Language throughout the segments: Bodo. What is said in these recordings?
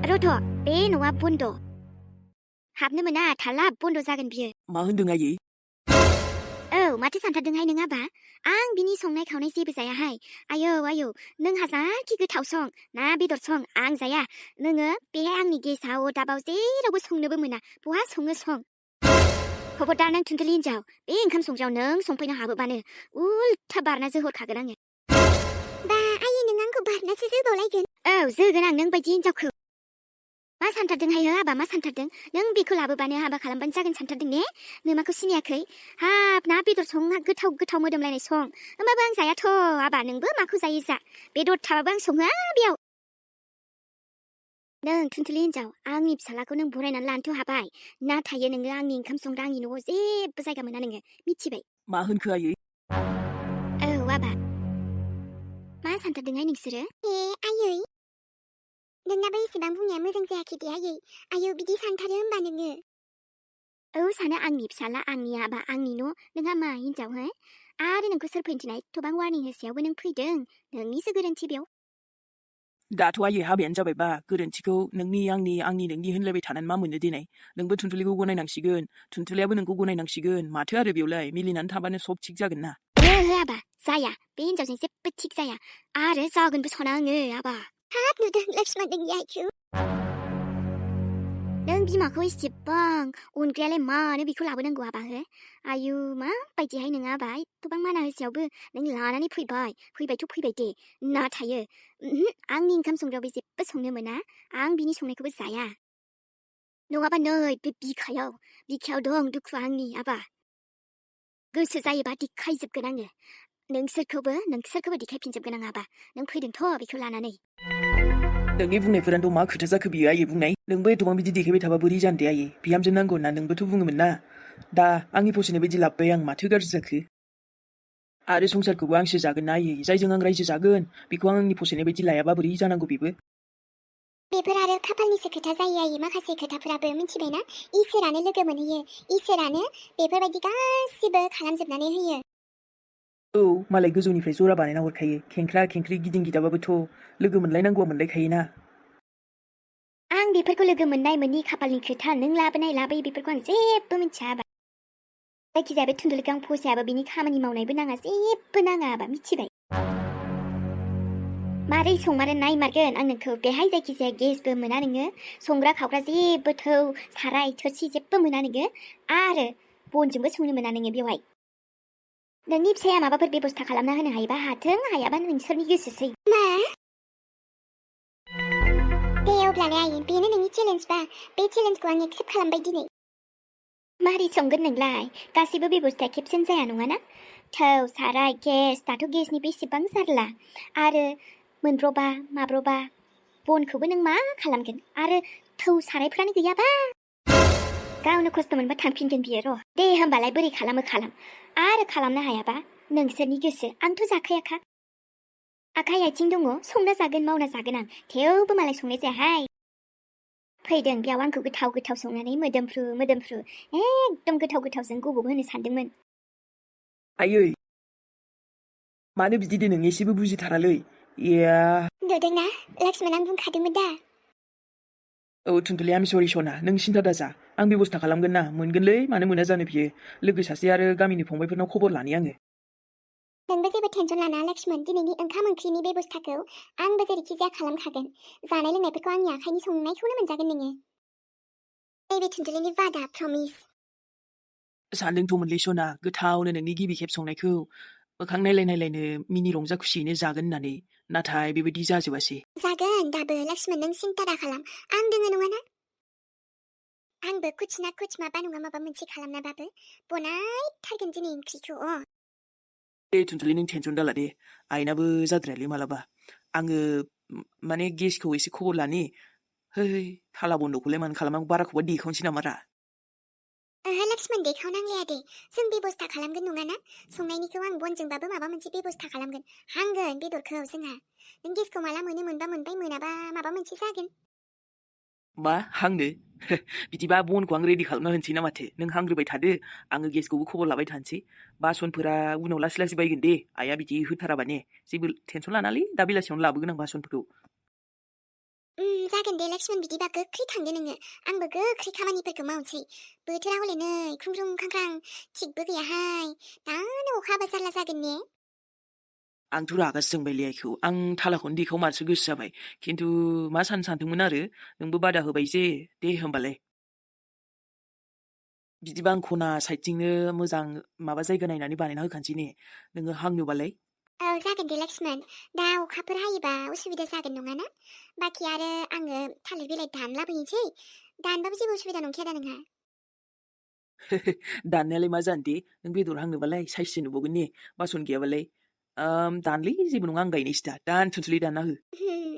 रथ' बे न'आ बन्द'। हाबनो मोना थाला बन्द' जागोन बियो। मा होनदों आयै? औ माथो सानथारदोंहाय नों आबा? आं बिनि संनाय खावनाय जेबो जायाहाय। आयौ नों हाजारखि गोथाव सं ना बेदर सं आं जाया। नोङो बेहाय आंनि गेसाव अरदाबाव जेरावबो संनोबो मोना। बहा सङो सं। खबरदार नों थुनथुलि हिनजाव, बे ओंखाम संग्रायाव नों संफैनो हाबोबानो उल्था बारना जोहरखागोन आङो। बा आयै नों आंखौ बारनासो जोबावलायगोन। औ जोगोन आं नों बायदि हिनजावखौ। मा सानथारदोंहाय हो आबा मा सानथारदों? नों बेखौ लाबोबानो हाबा खालामबानो जागोन सानथारदों ने? नोमाखौ सिनायाखै? हाब ना बेदर सं गोथाव गोथाव मोदोमलायनाय सं। होमबाबो आं जायाथ' आबा नोंबो माखौ जायो जा। बेदर थाबाबो आं सङा बेयाव। नों थुनथुलि हिनजाव आंनि फिसालाखौ नों बरायनानै लानोथ' हाबाय। नाथाय नोङो आंनि ओंखाम संग्रा आंनि न'आव जेबो जायगा मोना नोङो। मिथिबाय? मा होनखो आयै? औ आबा। मा सानथारदोंहाय नोंसोरो? आयै नोंनाबो एसेबां बुंनाया मोजां जायाखै दे आयै। आयौ बिदि सानथारो होमबा नोङो? औ सानो आंनि फिसाला आंनि आबा आंनि न'। नोंहा मा हिनजाव हो? आरो नोंखौ सोर फैथिनाय थबां वार्निं होसेयावबो नों फैदों। नोंनिसो गोरोन्थि बेयाव। दाथ' आयै हाबायानो जाबायबा गोरोन्थिखौ नोंनि आंनि नोंनि होनलायबाय थानानै मा मोननो देनाय? नोंबो थुनथुलिखौ गनायनांसिगोन, थुनथुलियाबो नोंखौ गनायनांसिगोन। माथो आरो बेयावलाय मिलिनानै थाबानो सब थिग जागोन ना। हो आबा जाया। बे हिनजावजों जेबो थिग जाया। आरो जागोनबो साना आङो आबा। हाब नुदों लक्ष्मण नोंनि आइखौ। नों बिमाखौ एसेबां अनग्रायालाय मानो बेखौ लाबोनांगौ आबा हो? आयु माबायदिहाय नोङा आबा एथबां माना होसेयावबो नों लानानै फैबायथ' फैबाय दे। नाथायो आंनि ओंखाम संग्रायावबो जेबो संनो मोना। आं बिनि संनायखौबो जाया। नङाबा नै बे बिखायाव दं दुखुआ आंनि आबा। गोसो जायोबा दिखायजोबगोन आङो। नोंसोरखौबो दिखायफिनजोबगोन आं आबा। नों फैदोंथ' बेखौ लानानै। नोंनि बुंनायफोरानोथ' मा खोथा जाखो बियो आयै बुंनाय? नोंबो एथबां बिदि देखायबाय थाबा बोरै जानो दे आयै? बिहामजो नांगौ होनना नोंबोथ' बुङोमोन ना। दा आंनि फसायनाय बायदि लाबोबाय आं माथो गाज्रि जाखो? आरो संसारखौबो आंसो जागोन ना आयै। जायजों आं रायजो जागोन बेखौ आं आंनि फसायनाय बायदि लायाबा बोरै जानांगौ बेबो? बेफोर आरो खाफालनिसो खोथा जायो आयै माखासे खोथाफोराबो मिथिबायना? इसोरानो लोगो मोनहैयो। इसोरानो बेफोरबायदि गासिबो खालामजोबनानै होयो। औ मालाय गोजौनिफ्राय जरा बानायना हरखायो। खेंख्रा खेंख्रि गिदिं गिदाबाबोथ' लोगो मोनलायनांगौआ मोनलायखायोना। आं बेफोरखौ लोगो मोननाय मोननि खाफालनि खोथा नों लाबोनाय लाबोयै बेफोरखौ आं जेबो मिथिया आबा। जायखिजाया बे थुनदुलिखौ आं फसायाबा बिनि खामानि मावनायबो नाङा जेबो नाङा आबा मिथिबाय? मारै संमारो नायमारगोन आं नोंखौ। बेहाय जायखिजाया गेसबो मोना नोङो। संग्रा खावग्रा जेबो थौ साराय थोरसि जेबो मोना नोङो। आरो बनजोंबो संनो मोना नोङो बेवहाय। नोंनि फिसाया माबाफोर बेबस्था खालामना होनो हायोबा हाथों, हायाबा नोंसोरनि गोसोसै। मा? दे अब्लालाय आयै बेनो नोंनि चेलेन्जबा। बे चेलेन्जखौ आं एक्सेप्ट खालामबाय दिनै। मारै संगोन नोंलाय? गासिबो बेबस्थाया खेबसेनो जाया नङाना? थौ साराय गेस दाथ' गेसनि बेसेबां जारला। आरो मोनब्रबा माब्रबा बनखौबो नों मा खालामगोन? आरो थौ सारायफ्रानो गैयाबा गावनो खस्थ' मोनबा थांफिनगोन बियो र'। दे होमबालाय बोरै खालामो खालाम। आरो खालामनो हायाबा नोंसोरनि गोसो। आंथ' जाखायाखा। आखाइ आथिं दङ संना जागोन मावना जागोन आं। थेवबो मालाय संनाय जायाहाय। फैदों बेयाव आंखौ गोथाव गोथाव संनानै मोदोमफ्रु एकदम गोथाव गोथावजों गबब होनो सानदोंमोन। आयै मानो बिदि दे नों एसेबो बुजिथारालै। इया नुदोंना लक्ष्मण आं बुंखादोंमोन दा। औ थुनथुलि आम सरि सना नों सिन्था दाजा। आं बेबस्था खालामगोन ना। मोनगोनलै मानो मोना जानो बियो। लोगो सासे आरो गामिनि फंबायफोरनाव खबर लानि आङो। नोंबो जेबो टेनसन लाना लक्ष्मण। दिनैनि ओंखाम ओंख्रिनि बेबस्थाखौ आंबो जेरैखि जाया खालामखागोन। जानाय लोंनायफोरखौ आंनि आखाइनि संनायखौनो मोनजागोन नोङो। नैबे थुनथुलिनि बादा प्रमिस। सानदोंथ'मोनलै सना गोथावनो नोंनि गिबि खेब संनायखौ मोखां नायलायनो मिनि रंजा खुसियैनो जागोन होननानै। नाथाय बेबायदि जाजोबासै। जागोन दाबो लक्ष्मण नों सिन्था दा खालाम। आं दोङो नङाना? आंबो कुछ ना कुछ माबा नङा माबा मोनसे खालामनाबाबो बनायथारगोन दिनै ओंख्रिखौ। दे थुनथुलि नों टेनसन दाला दे। आइनाबो जाद्रायालै मालाबा। आङो माने गेसखौ एसे खबर लानि। है थाला बन्द'खौलाय मानो खालामनांगौ बाराखौबा देखावनोसै नामा रा? ओहो लक्ष्मण देखावनांलाया दे। जों बेबस्था खालामगोन नङाना? संनायनिखौ आं बनजोंबाबो माबा मोनसे बेबस्था खालामगोन। हांगोन बेदरखौ जोंहा। नों गेसखौ माला मोनो मोनबा मोनबाय मोनाबा माबा मोनसे जागोन। मा हांनो? बिदिबा बनखौ आं रेडि खालामना होनोसै ना माथो? नों हांग्रोबाय थादो आङो गेसखौबो खबर लाबाय थानोसै। बासनफोरा उनाव लासै लासै बायगोन दे। आइया बिदि होथाराबा ने। जेबो टेनसन लानाङालै दा बेलासियावनो लाबोगोन आं बासनफोरखौ। जागोन दे लक्ष्मण बिदिबा गोख्रै थांदो नोङो आंबो गोख्रै खामानिफोरखौ मावनोसै बोथोरा हले नै ख्रुंख्रुं खांख्रां थिगबो गैयाहाय दानो अखा हाबा जारला जागोन ने आंथ' रागासो जोंबायलै आइखौ आं थालाखौनो देखावमारसो गोसो जाबाय खिन्थु मा सानो सानदोंमोन आरो नोंबो बादा होबाय जे दे होमबालाय बिदिबा आं खना साइडथिंनो मोजां माबा जायगा नायनानै बानायना होखानोसै ने नोङो हांनोबालाय औ जागोन दे लक्ष्मण दा अखाफोर हायोबा उसुबिदा जागोन नङाना बाखि आरो आङो थालिर बिलाइ दानलाबोनोसै दानबाबो जेबो उसुबिदा नंखाया दा नोंहा दाननायालाय मा जानो दे नों बेदर हांनोबालाय साइजसो नुबावगोन ने बासन गैयाबालाय दानलै जेबो नङा आं गायनोसै दा थुनसुलि दानना हो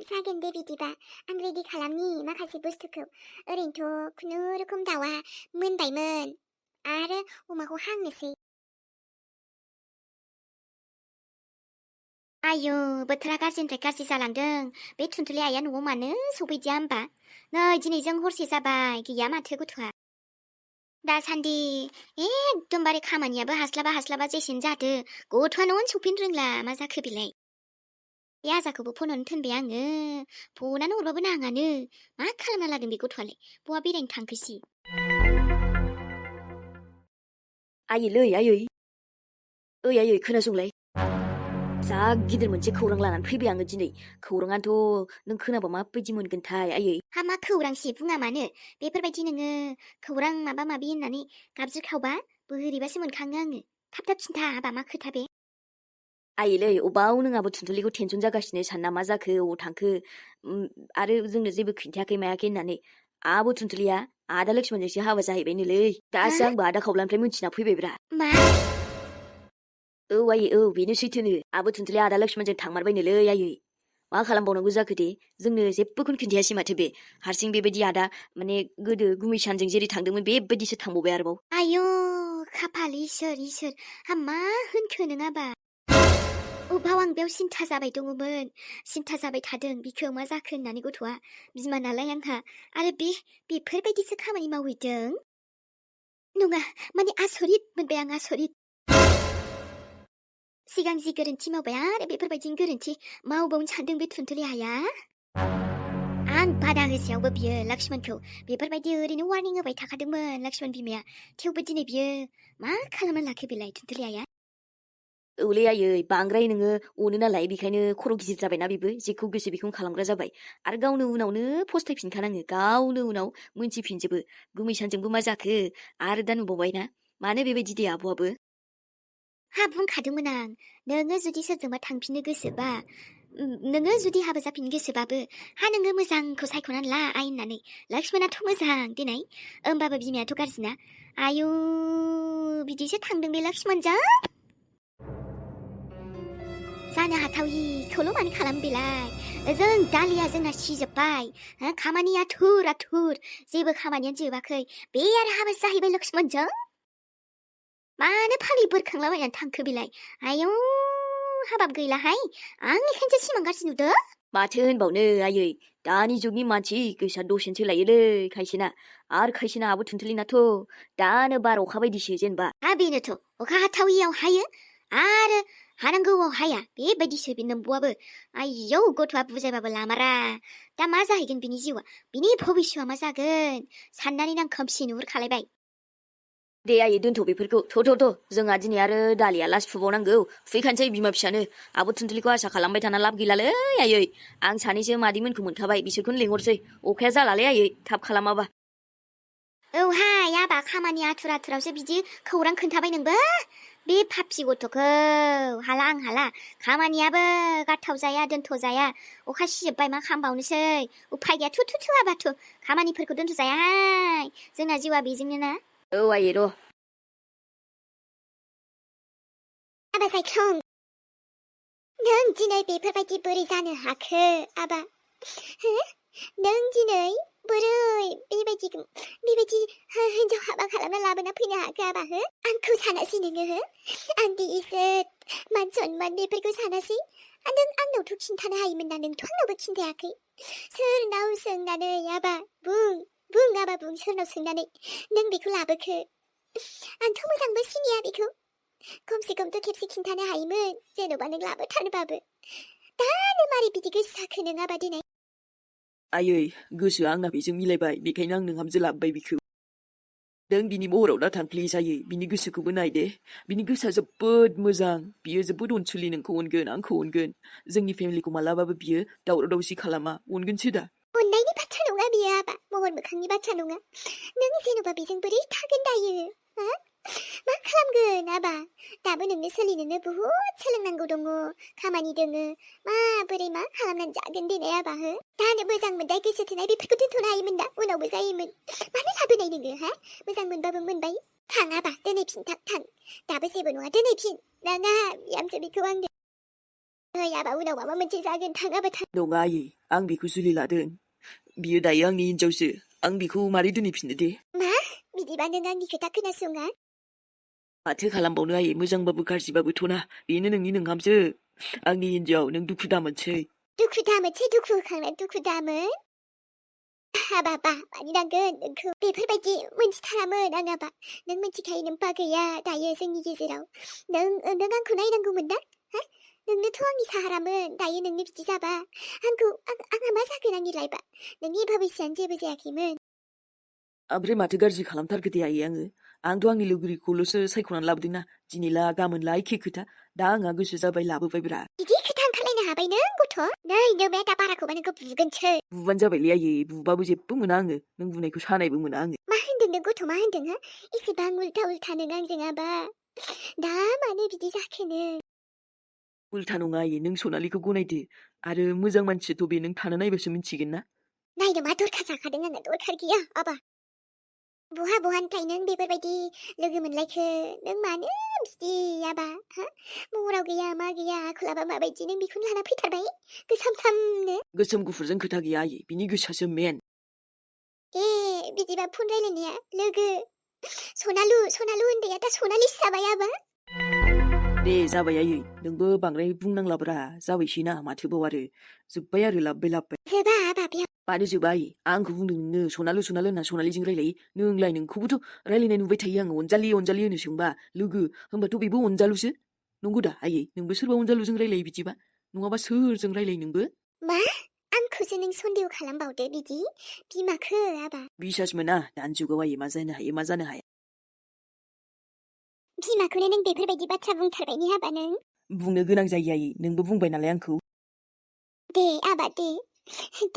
जागोन दे बिदिबा आं रेडि खालामनि माखासे बुस्थुखौ ओरैनोथ' खुनुरुखुम दाउआ मोनबायमोन आरो अमाखौ हांनोसै आयौ बोथोरा गाज्रिनिफ्राय गाज्रि जालांदों बे थुनथुलि आइया न'आव मानो सफैदिया होमबा नै दिनैजों हरसे जाबाय गैया माथो गथ'आ दासान्दि एकदमबारे खामानियाबो हास्लाबा जेसेनो जादो गथ'आ न'आवनो सफैनो रोंला मा जाखो बेलाय बे आजाखौबो फन हरनो थिनबाय आङो फनानो हरबाबो नाङानो मा खालामना लादों बे गथ'आलाय बहा बेरायनो थांखोसि आइलै आयै ओइ आयै खोनासंलाय जा गिदिर मोनसे खौरां लानानै फैबाय आङो दिनै खौराङाथ' नों खोनाबा माबायदि मोनगोनथाय आयै हा मा खौरांसि बुङा मानो बेफोरबायदि नोङो खौरां माबा माबि होननानै गाबज्रिखावबा बोरैबासो मोनखाङो आङो थाब खिन्था हाबा मा खोथा बे आयैलै अबाव नों आब' थुनथुलिखौ टेनसन जागासिनो सानना मा जाखो अबाव थांखो आरो जोंनो जेबो खिन्थायाखै मायाखै होननानै आब' थुनथुलिया आदा लक्ष्मणजोंसो हाबा जाहैबायनोलै दासो आंबो आदा खावलानिफ्राय मिथिना फैबायब्रा मा औ आयै औ बेनो सैथोनो आब' थुनथुलिया आदा लक्ष्मणजों थांमारबायनोलै आयै मा खालामबावनांगौ जाखो दे जोंनो जेबोखौनो खिन्थायासै माथो बे हारसिं बेबायदि आदा माने गोदो गुमैसानजों जेरै थांदोंमोन बेबायदिसो थांबावबाय आरोबाव आयौ खाफाल इसोर हा मा होनखो नोङाबा अबाव आं बेयाव सिन्था जाबाय दङमोन सिन्था जाबाय थादों बिखौ मा जाखो होननानै गथ'आ बिमा नालाय आंहा आरो बेफोरबायदिसो खामानि मावहैदों नङा माने आसरित मोनबाय आं आसरित सिगां जि गोरोन्थि मावबाय आरो बेफोरबायदिनो गोरोन्थि मावबावनो सानदों बे थुनथुलि आइया आं बादा होसेयावबो बियो लक्ष्मणखौ बेफोरबायदि ओरैनो वार्निं होबाय थाखादोंमोन लक्ष्मण बिमाया थेवबो दिनै बियो मा खालामना लाखो बेलाय थुनथुलि आइया औलै आयै बांद्राय नोङो अनो नालाय बेखायनो खर' गिदिर जाबायना बेबो जेखौ गोसो बेखौनो खालामग्रा जाबाय आरो गावनो उनावनो फस्थायफिनखानाङो गावनो उनाव मोनथिफिनजोबो गुमैसानजोंबो मा जाखो आरो दा नुबावबायना मानो बेबायदि दे आब'आबो हा बुंखादोंमोन आं नोङो जुदि सोरजोंबा थांफिननो गोसोबा नोङो जुदि हाबा जाफिननो गोसोबाबो हा नोङो मोजांखौ सायख'नानै ला आइ होननानै लक्ष्मणाथ' मोजां दिनै होमबाबो बिमायाथ' गाज्रिना आयु बिदिसो थांदों बे लक्ष्मणजों जानो हाथाविखौल' मानो खालामो बेलाय ओजों दालिया जोंना सिजोब्बाय खामानिया थुर जेबो खामानियानो जोबाखै बे आरो हाबा जाहैबाय लक्ष्मणजों मानो फाग्लि बोरखांलाबायनानै थांखो बेलाय आयौ हाबाब गैलाहाय आं एखायनोसो सिमां गाज्रि नुदों माथो होनबावनो आयै दानि जुगनि मानसि गोसोआ दसेनो सोलायोलै खायसेना आरो खायसेना आब' थुनथुलिनाथ' दानो बार अखा बायदिसो जेनेबा बेनोथ' अखा हाथावियाव हायो आरो हानांगौआव हाया बेबायदिसो बे नोम्ब'आबो आयौ गथ'आ बुजायबाबो लामारा दा मा जाहैगोन बिनि जिउआ बिनि भबिस्वआ मा जागोन साननानै आं खोमसि नुहुरखालायबाय दे आयै दोनथ' बेफोरखौ थ' जोंहा दिनै आरो दालिया लास फुबावनांगौ फुहैखानोसै बिमा फिसानो आब' थुनथुलिखौ आसा खालामबाय थाना लाब गैलालै आयै आं सानैसो मादैमोनखौ मोनखाबाय बिसोरखौनो लेंहरसै अखाया जालालै आयै थाब खालामाबा औहाय आबा खामानि आथुरावसो बिदि खौरां खोन्थाबाय नोंबो बे पापि गथ'खौ हाला आं हाला खामानियाबो गारथाव जाया दोनथ' जाया अखा सिजोब्बाय मा खालामबावनोसै उफाय गैया थु आबाथ' खामानिफोरखौ दोनथ' जायाहाय जोंना जिउआ बेजोंनो ना औ आयै र' आबा सायख्लं नों दिनै बेफोरबायदि बोरै जानो हाखो आबा नों दिनै बोरै बेबायदि हिन्जाव हाबा खालामना लाबोना फैनो हाखो आबा आंखौ सानासै नोङो आंनि इज्जत मान सनमान बेफोरखौ सानासै नों आंनावथ' खिन्थानो हायोमोन ना नोंथ' आंनावबो खिन्थायाखै सोरनाव सोंनानै आबा बुं आबा बुं सोरनाव सोंनानै नों बेखौ लाबोखो आंथ' मोजांबो सिनाया बेखौ खमसे खमथ' खेबसे खिन्थानो हायोमोन जेन'बा नों लाबोथारबाबो दानो मारै बिदि गोसो जाखो नों आबा दिनै आयै गोसोआ आंना बेजों मिलायबाय बेखायनो आं नोंहामजो लाबोबाय बिखौ नों बिनि महराव दा थां प्लिज आयै बिनि गोसोखौबो नाय दे बिनि गोसोआ जोबोद मोजां बियो जोबोद अनसुलि नोंखौ अनगोन आंखौ अनगोन जोंनि फेमिलिखौ मालाबाबो बियो दावराव दावसि खालामा अनगोनसो दा अननायनि बाथ्रा नङा बियो आबा महर मोखांनि बाथ्रा नङा नों जेन'बा बेजों बोरै थागोन दायो हा मा खालामगोन आबा दाबो नोंनो सोलिनोनो बुहुद सोलोंनांगौ दङ खामानि दोङो माबोरै मा खालामनानै जागोन देनाय आबा हो दानो मोजां मोननाय गोसो थोनाय बेफोरखौ दोनथ'नो हायोमोन दा उनावबो जायोमोन मानो लाबोनाय नोङो हा मोजां मोनबाबो मोनबाय थां आबा दोनहैफिन थां दाबो जेबो नङा दोनहैफिन नाङा बिहामजो बेखौ आंनो ओइ आबा उनाव माबा मोनसे जागोन थां आबा थां नङा आयै आं बेखौ जुलि लादों बियो दायो आंनि हिनजावसो आं बेखौ मारै दोनहैफिननो दे मा बिदिबा नों आंनि खोथा खोनासङा माथो खालामबावनो आयै मोजांबाबो गाज्रिबाबोथ'ना बेनो नोंनि नोंहामजो आंनि हिनजाव नों दुखु दामोनसै दुखु दामोनसै दुखु होखांनानै दुखु दामोन हाबा बा मानि नांगोन नोंखौ बेफोरबायदि मोनथिथारामोन आं आबा नों मिथिखायो नों बा गैया दायो जोंनि गेजेराव नों आंखौ नायनांगौमोन ना हा नोंनोथ' आंनि साहारामोन दायो नोंनो बिदि जाबा आंहा मा जागोन आंनि लाइफआ नोंनि भबिष्यानो जेबो जायाखैमोन ओमफ्राय माथो गाज्रि खालामथारखो दे आयै आंथ' आंनि लोगोरिखौल'सो सायख'नानै लाबोदोंना दिनै ला गाबोन ला एखे खोथा दा आंहा गोसो जाबाय लाबोबाय ब्रा बिदि खोथा ओंखारलायनो हाबाय नों गथ' नै नों दा बाराखौबा नोंखौ बुगोनसो बुबानो जाबायलै आयै बुबाबो जेबो मोना आङो नों बुनायखौ सानायबो मोना आङो मा होनदों नों गथ' मा होनदों हा एसेबां उल्था उल्था नों आंजों आबा दा मानो बिदि जाखो नों उल्था नङा आयै नों सनालिखौ गनायदो आरो मोजां मानसिथ' बे नों थानो नायबासो मिथिगोन ना नायनो मा दरखार जाखादों आंना दरखार गैया आबा बहानिफ्राय नों बेफोरबायदि लोगो मोनलायखो नों मानो बिदि आबा हा महराव गैया मा गैया आखलाबा माबायदि नों बेखौनो लाना फैथारबाय गोसाम सामनो गोसोम गुफुरजों खोथा गैया आयै बिनि गोसोआसो मेन ए बिदिबा फन रायलायनाया लोगो सनालु उन्दैया दा सनालिसो जाबाय आबा दे जाबाय आयै नोंबो बांद्राय बुंनांलाब्रा जाबायसैना माथोबाव आरो जोब्बाय आरो लाबबाय जोबा आबा बेयाव मानो जोबा आयै आंखौ बुंदों नोङो सनालु होनना सनालिजों रायलायो नोंलाय नोंखौबोथ' रायलायनाय नुबाय थायो आङो अनजालि होनो सोंबा लोगो होनबाथ' बेबो अनजालुसो नंगौ दा आयै नोंबो सोरबा अनजालुजों रायलायो बिदिबा नङाबा सोरजों रायलायो नोंबो मा आंखौसो नों सन्देह खालामबावदो बिदि बिमाखो आबा बिसास मोना दानि जुगाव आयै मा जानो हायो मा जानो हाया बिमाखौनो नों बेफोरबायदि बाथ्रा बुंथारबाय नि आबा नों बुंनो गोनां जायो आयै नोंबो बुंबाय नालाय आंखौ दे आबा दे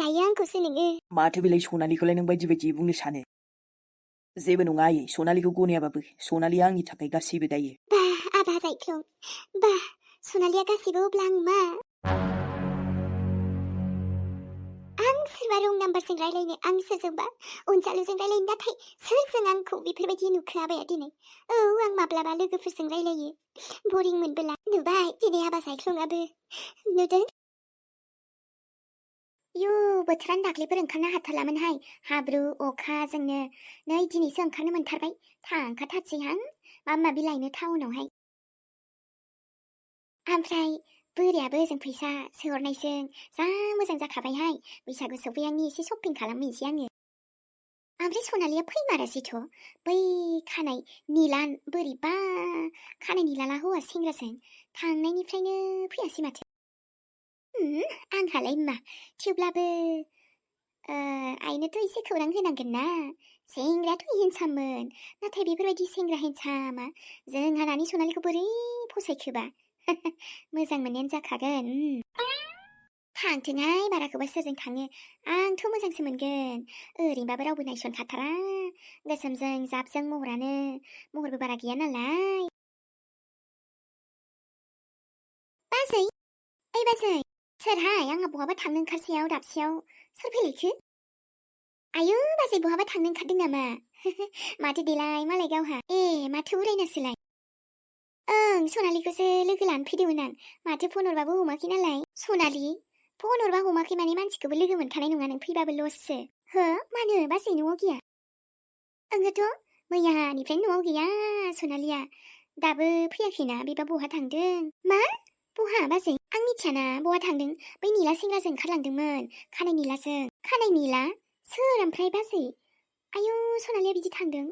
दायो आंखौसो नोङो माथो बेलाय सनालिखौलाय नों बायदि बुंनो सानो जेबो नङा आयै सनालिखौ गनायाबाबो सनालिया आंनि थाखाय गासैबो दायो बा आबा जायख्लं बा सनालिया गासैबो अब्ला आं मा आं सोरबा रं नाम्बारजों रायलायनो आं सोरजोंबा अनजालुजों रायलायनो नाथाय सोरजों आंखौ बेफोरबायदि नुखो आबाया दिनै औ आं माब्लाबा लोगोफोरजों रायलायो बरिं मोनबोला नुबाय दिनै आबा जायख्लंआबो नुदों यु बोथोरानो दाख्लैफोर ओंखारनो हाथारलामोनहाय हाब्रु अखा जोंनो नै दिनैसो ओंखारनो मोनथारबाय थांखाथारसैहां माबा माबि लायनो टाउनावहाय ओमफ्राय बोरायाबो ओजों फैसा सोहरनायजों जा मोजां जाखाबायहाय बैसागु सफैहांनि एसे शपिं खालामहैनोसै आङो ओमफ्राय सनालिया फैमारासैथ' बै खानाय निलान बोरैबा खानाय निलाला हौवा सेंग्राजों थांनायनिफ्रायनो फैयासै माथो आंहालाय मा थेवब्लाबो आइनोथ' एसे खौरां होनांगोन ना सेंग्रायाथ' हेन्डसाममोन नाथाय बेफोरबायदि सेंग्रा हेन्डसामा जोंहा नानि सनालिखौ बोरै फसायखोबा मोजां मोननायानो जाखागोन थांथोंहाय बाराखौबा सोरजों थाङो आंथ' मोजांसो मोनगोन ओरैनोबाबो रावबो नायसनखाथारा गोसोमजों जाबजों महरबो बारा गैया नालाय बाजै ओइ बाजै सोरहाय आंहा बहाबा थांनो ओंखारसेयाव दाबसेयाव सोर फैलायखो आयौ बाजै बहाबा थांनो ओंखारदों नामा माथो देलाय मालाय गावहा ए माथो उरायनासोलाय ओं सनालिखौसो लोगो लानो फैदोंमोन आं माथो फन हरबाबो हमाखै नालाय सनालि फन हरबा हमाखै माने मानसिखौबो लोगो मोनखानाय नङा नों फैबाबो लससो हो मानो बाजै न'आव गैया ओंहोथ' मैयानिफ्रायनो न'आव गैया सनालिया दाबो फैयाखैना बेबा बहा थांदों मा बहा बाजै आं मिथियाना बहा थांदों बै निला सेंग्राजों ओंखारलांदोंमोन खानाय निलाजों खानाय निला सोर ओमफ्राय बाजै आयौ सनालिया बिदि थांदों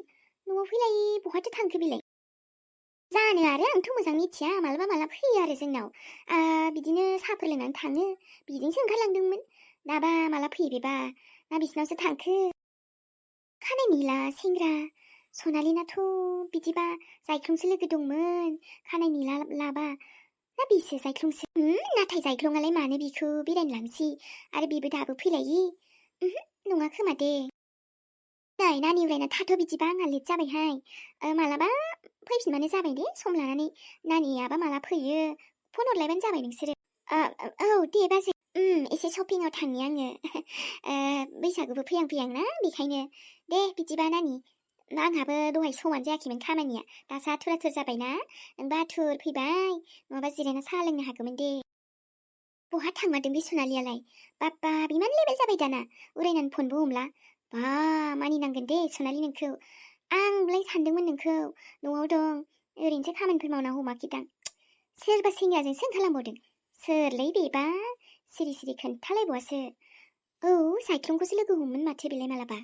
न'आव फैलाय बहाथो थांखो बेलाय जानो आरो आंथ' मोजां मिथिया मालाबा फैयो आरो जोंनाव बिदिनो साहाफोर लोंनानै थाङो बेजोंसो ओंखारलांदोंमोन 나봐 말라 फैयो 나 बिसिनावसो थांखो खानाय निला सेंग्रा सनालिनाथ' बिदिबा जायख्लंसो लोगो दंमोन खानाय निला लाबा ना बिसो जायख्लंसो नाथाय जायख्लंआलाय मानो बिखौ बेरायनो लांसै आरो बिबो दाबो फैलायि नङा खोमा दे नै नानिफ्रायना थाथ' बिदिबा आंहा लेट जाबायहाय मालाबा फैफिनबानो जाबाय दे सम लानानै नानियाबा माला फैयो फन हरलायबानो जाबाय नोंसोरो औ दे बाजै एसे शपिंआव थांनि आङो बैसागुबो फैहां फैहां ना बेखायनो दे बिदिबा नानि आंहाबो दहाय समानो जायाखैमोन खामानिया दासो आथुर आथुर जाबायना नोंबा आथुर फैबाय नङाबा जिरायना साहा लोंनो हागौमोन दे बहा थांमारदों बे सनालियालाय बाब्बा बिमान लेबेल जाबाय दाना उरायनानै फनबो हमला बा मानिनांगोन दे सनालि नोंखौ आंलाय सानदोंमोन नोंखौ न'आव दं ओरैनोसो खामानिफोर मावना हमाखैदां सोरबा सेंग्राजोंसो ओंखारलांबावदों सोरलै बेबा सिरि सिरि खोन्थालायबावासो औ जायख्लंखौसो लोगो हमोमोन माथो बेलाय मालाबा